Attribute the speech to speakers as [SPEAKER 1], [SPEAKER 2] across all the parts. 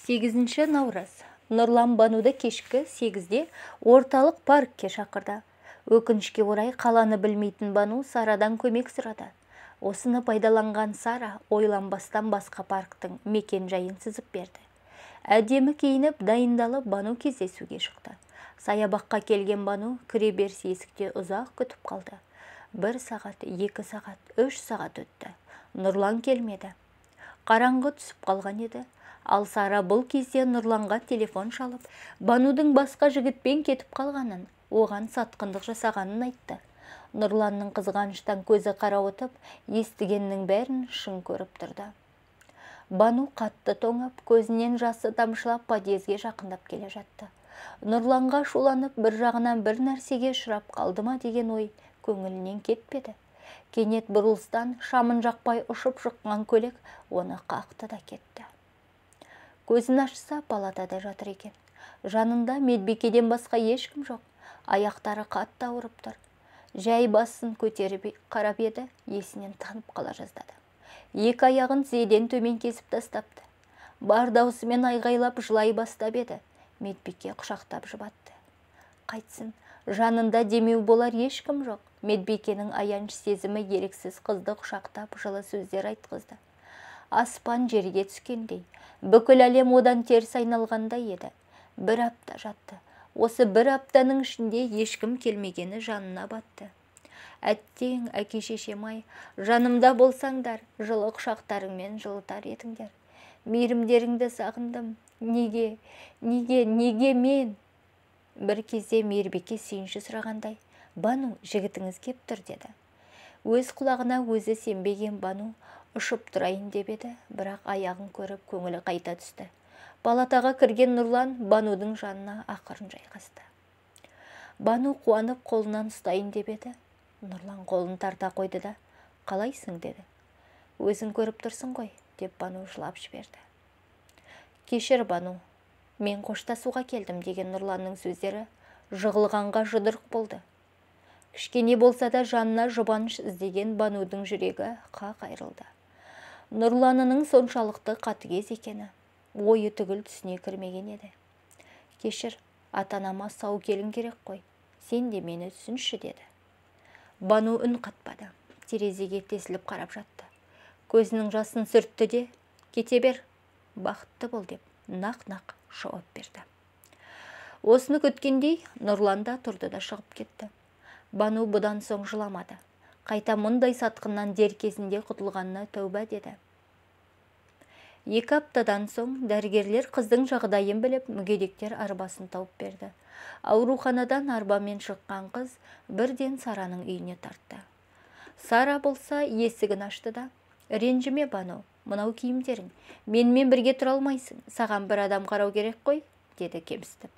[SPEAKER 1] 8 наурыз. Нұрлан Бануды кешкі 8-де орталық паркке шақырды. Өкінішке орай қаланы білмейтін Бану Сарадан көмек сұрады. Осыны пайдаланған Сара ойланбастан басқа парктың мекен жайын сызып берді. Әдемі киініп, дайындалып Бану кездесуге шықты. Саябаққа келген Бану кіреберіс есікте ұзақ күтіп қалды. 1 сағат, 2 сағат, 3 сағат өтті. Нұрлан келмеді. Қараңғы түсіп қалған еді. Ал Сара бұл кезде Нұрланға телефон шалып, Банудың басқа жігітпен кетіп қалғанын, оған сатқындық жасағанын айтты. Нұрланның қызғаныштан көзі қарауытып, естігеннің бәрін шын көріп тұрды. Бану қатты тоңып, көзінен жасы тамшылап подъезге жақындап келе жатты. Нұрланға ашуланып, бір жағынан бір нәрсеге ұшырап қалды ма деген ой көңілінен кетпеді. Кенет бұрылыстан шамын жақпай ұшып шыққан көлік оны қақты да кетті. Көзін ашса, палатада жатыр екен. Жанында медбикеден басқа ешкім жоқ. Аяқтары қатты ауырып тұр. Жай басын көтеріп қарап еді, есінен танып қала жаздады. Екі аяғын тізеден төмен кесіп тастапты. Бар даусымен айғайлап жылай бастап еді. Медбике құшақтап жұбатты. Қайтсын, жанында демеу болар ешкім жоқ. Медбикенің аяныш сезімі еріксіз қызды құшақтап жылы сөздер айтқызды. Аспан жерге түскендей, бүкіл әлем одан теріс айналғандай еді. Бір апта жатты. Осы бір аптаның ішінде ешкім келмегені жанына батты. Әттең, әке шешем-ай, жанымда болсаңдар, жылы құшақтарыңмен жылытар едіңдер. Мейірімдеріңді сағындым. Неге, неге, неге мен? Бір кезде мейірбике сүйінші сұрағандай, Бану, жігітіңіз кеп тұр, деді. Өз құлағына өзі сенбеген Бану ұшып тұрайын деп еді, бірақ аяғын көріп көңілі қайта түсті. Палатаға кірген Нұрлан Банудың жанына ақырын жайғасты. Бану қуанып қолынан ұстайын деп еді. Нұрлан қолын тарта қойды да, қалайсың, деді. Өзің көріп тұрсың ғой, деп Бану жылап жіберді. Кешір, Бану, мен қоштасуға келдім, деген Нұрланның сөздері жығылғанға жұдырық болды. Кішкене болса да жанына жұбаныш іздеген Банудың жүрегі қақ айрылды. Нұрланының соншалықты қатыгез екені ойы түгіл түсіне кірмеген еді. Кешір, ата-анама сау келін керек қой, сен де мені түсінші, деді. Бану үн қатпады, терезеге тесіліп қарап жатты. Көзінің жасын сүртті де, кете бер, бақытты бол, деп нақ-нақ жауап берді. Осыны күткендей Нұрлан да тұрды да шығып кетті. Бану бұдан соң жыламады. Қайта мұндай сатқыннан дер кезінде құтылғанына тәуба деді. 2 аптадан соң дәрігерлер қыздың жағдайын біліп, мүгедектер арбасын тауып берді. Ауруханадан арбамен шыққан қыз бірден Сараның үйіне тартты. Сара болса есігін ашты да, ренжіме, Бану, мынау киімдерің, менімен бірге тұра алмайсың, саған бір адам қарау керек қой, деді кемсітіп.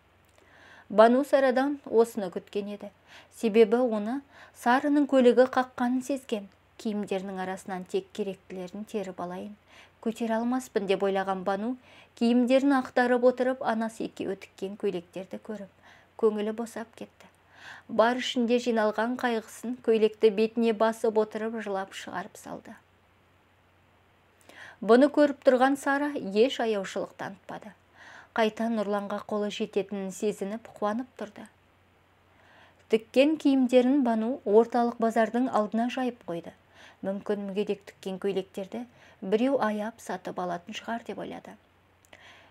[SPEAKER 1] Бану Сарадан осыны күткен еді. Себебі оны Сараның көлігі қаққанын сезген. Киімдерінің арасынан тек керектілерін теріп алайын, көтере алмаспын деп ойлаған Бану киімдерін ақтарып отырып, анасы екеуі тіккен көйлектерді көріп, көңілі босап кетті. Бар ішінде жиналған қайғысын көйлекті бетіне басып отырып жылап шығарып салды. Бұны көріп тұрған Сара еш аяушылық танытпады. Қайта Нұрланға қолы жететінін сезініп, қуанып тұрды. Тіккен киімдерін Бану орталық базардың алдына жайып қойды. Мүмкін мүгедек тіккен көйлектерді біреу аяп сатып алатын шығар деп ойлады.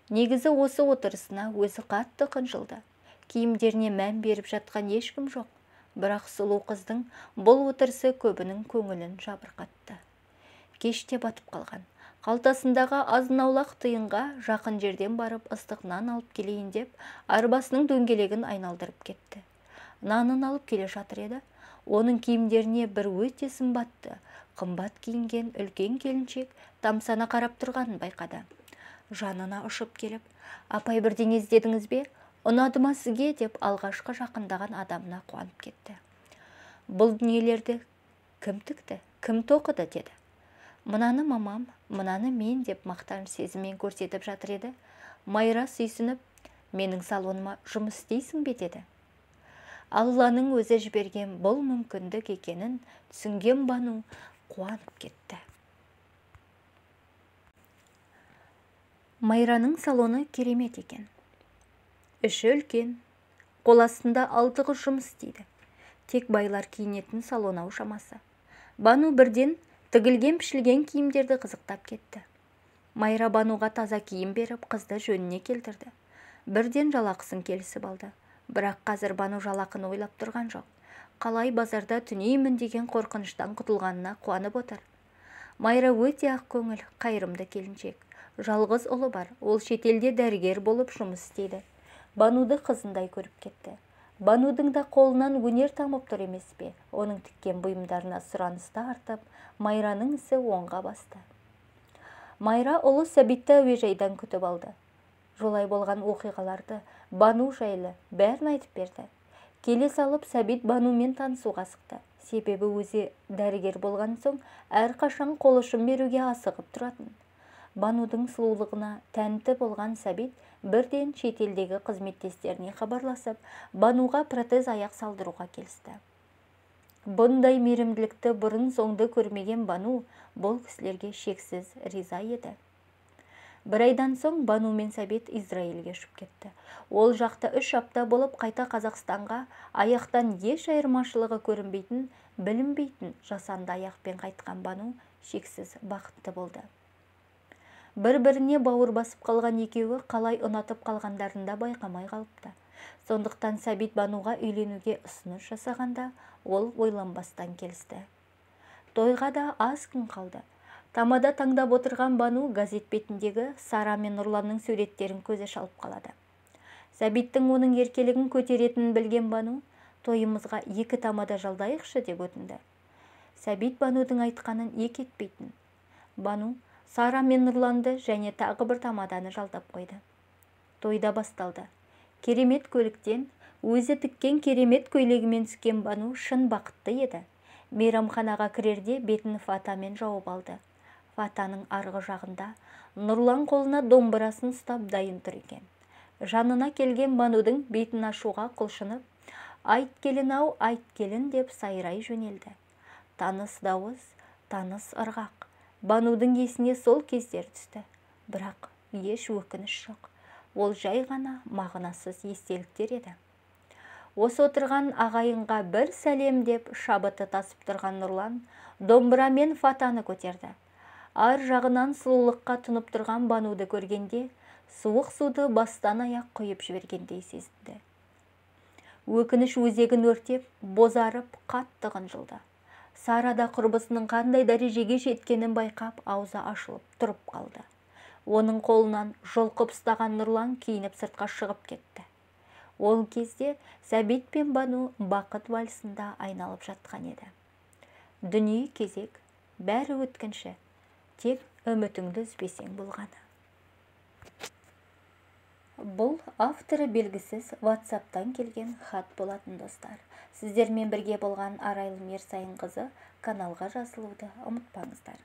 [SPEAKER 1] Негізі осы отырысына өзі қатты қынжылды. Киімдеріне мән беріп жатқан ешкім жоқ. Бірақ сұлу қыздың бұл отырысы көбінің көңілін жабырқатты. Кеште батып қалған. Қалтасындағы азын-аулақ тиынға жақын жерден барып ыстық нан алып келейін деп арбасының дөңгелегін айналдырып кетті. Нанын алып келе жатыр еді. Оның киімдеріне бір өте сымбатты, қымбат киінген үлкен келіншек тамсана қарап тұрғанын байқады. Жанына ұшып келіп, апай, бірдеңе іздедіңіз бе? Ұнады ма сізге? Деп алғашқы жақындаған адамына қуанып кетті. Бұл дүниелерді кім тікті, кім тоқыды, деді. Мынаны мамам, мынаны мен, деп мақтаныш сезіммен көрсетіп жатыр еді. Майра сүйсініп, менің салоныма жұмыс істейсің бе, деді. Алланың өзі жіберген бұл мүмкіндік екенін түсінген Бану қуанып кетті. Майраның салоны керемет екен. Іші үлкен, қол астында 6 қыз жұмыс істейді. Тек байлар киінетін салон ау шамасы. Бану бірден тігілген-пішілген киімдерді қызықтап кетті. Майра Бануға таза киім беріп, қызды жөніне келтірді. Бірден жалақысын келісіп алды. Бірақ қазір Бану жалақыны ойлап тұрған жоқ. Қалай базарда түнеймін деген қорқыныштан құтылғанына қуанып отыр. Майра өте ақкөңіл, қайырымды келіншек. Жалғыз ұлы бар, ол шетелде дәрігер болып жұмыс істейді. Бануды қызындай көріп кетті. Банудың да қолынан өнер тамып тұр емес пе? Оның тіккен бұйымдарына сұраныс та артып, Майраның ісі оңға басты. Майра ұлы Сәбитті әуежайдан күтіп алды. Жолай болған оқиғаларды, Бану жайлы бәрін айтып берді. Келе салып Сәбит Банумен танысуға асықты. Себебі өзі дәрігер болған соң әрқашан қол ұшын беруге асығып тұратын. Банудың сұлулығына тәнті болған Сәбит бірден шетелдегі қызметтестеріне хабарласып, Бануға протез аяқ салдыруға келісті. Бұндай мейірімділікті бұрын соңды көрмеген Бану бұл кісілерге шексіз риза еді. Бір айдан соң Бану мен Сәбит Израильге ұшып кетті. Ол жақта 3 апта болып қайта Қазақстанға аяқтан еш айырмашылығы көрінбейтін, білінбейтін жасанды аяқпен қайтқан Бану шексіз бақытты болды. Бір-біріне бауыр басып қалған екеуі қалай ұнатып қалғандарын да байқамай қалыпты. Сондықтан Сәбит Бануға үйленуге ұсыныс жасағанда ол ойланбастан келісті. Тойға да аз күн қалды. Тамада таңдап отырған Бану газет бетіндегі Сара мен Нұрланның суреттерін көзі шалып қалады. Сәбиттің оның еркелігін көтеретінін білген Бану, тойымызға 2 тамада жалдайықшы деп өтінді. Сәбит Банудың айтқанын екі етпейтін. Бану Сара мен Нұрланды және тағы бір тамаданы жалдап қойды. Тойда басталды. Керемет көліктен, өзі тіккен керемет көйлегімен түскен Бану шын бақытты еді. Мейрамханаға кірерде бетін фатамен жауып алды. Фатаның арғы жағында Нұрлан қолына домбырасын ұстап дайын тұр екен. Жанына келген Банудың бетін ашуға құлшынып, «Айт келін ау, айт келін» деп сайрай жөнелді. Таныс дауыс, таныс ырғақ. Банудың есіне сол кездер түсті. Бірақ еш өкініш жоқ. Ол жай ғана мағынасыз естеліктер еді. Осы отырған ағайынға бір сәлем деп шабыты тасып тұрған Нұрлан домбыра мен фатаны көтерді. Ар жағынан сұлулыққа тұнып тұрған Бануды көргенде, суық суды бастан аяқ құйып жібергендей сезінді. Өкініш өзегін өртеп, бозарып, қатты қынжылды. Сара да құрбысының қандай дәрежеге жеткенін байқап, аузы ашылып тұрып қалды. Оның қолынан жұлқып ұстаған Нұрлан киініп сыртқа шығып кетті. Ол кезде Сәбит пен Бану бақыт вальсында айналып жатқан еді. Дүние кезек, бәрі өткінші, тек үмітіңді үзбесең болғаны. Бұл авторы белгісіз WhatsApp'тан келген хат болатын достар. Сіздермен бірге болған Арайлым Ерсайынқызы, каналға жазылуды ұмытпаңыздар.